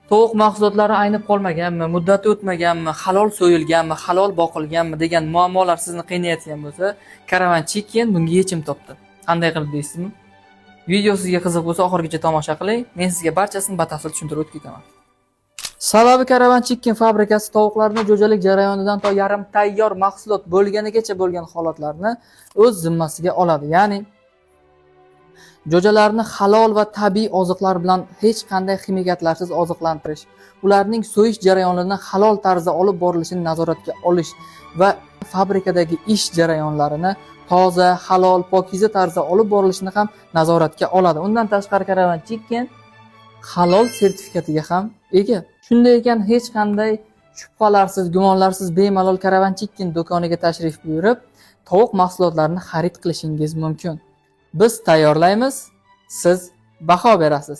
Tovuq mahsulotlari aynib qolmaganmi, muddati o'tmaganmi, halol so'yilganmi, halol boqilganmi degan muammolar sizni qiynayotgan bo'lsa, Caravan Chicken bunga yechim topdi. Qanday qilib deysizmi? Video sizga qiziq bo'lsa, oxirigacha tomosha qiling. Men sizga barchasini batafsil tushuntirib o'tib ketaman. Sababi, Caravan Chicken fabrikasi tovuqlarni jo'jalik jarayonidan to yarim tayyor mahsulot bo'lganigacha bo'lgan holatlarni o'z zimmasiga oladi. Ya'ni jo'jalarni halol va tabiiy oziqlar bilan hech qanday ximikatlarsiz oziqlantirish, ularning so'yish jarayonini halol tarzda olib borilishini nazoratga olish va fabrikadagi ish jarayonlarini toza, halol, pokiza tarzda olib borilishini ham nazoratga oladi. Undan tashqari, Caravan Chicken halol sertifikatiga ham ega. Shunday ekan, hech qanday shubhalarsiz, gumonlarsiz bemalol Caravan Chicken do'koniga tashrif buyurib, tovuq mahsulotlarini xarid qilishingiz mumkin. Biz tayyorlaymiz, siz baho berasiz.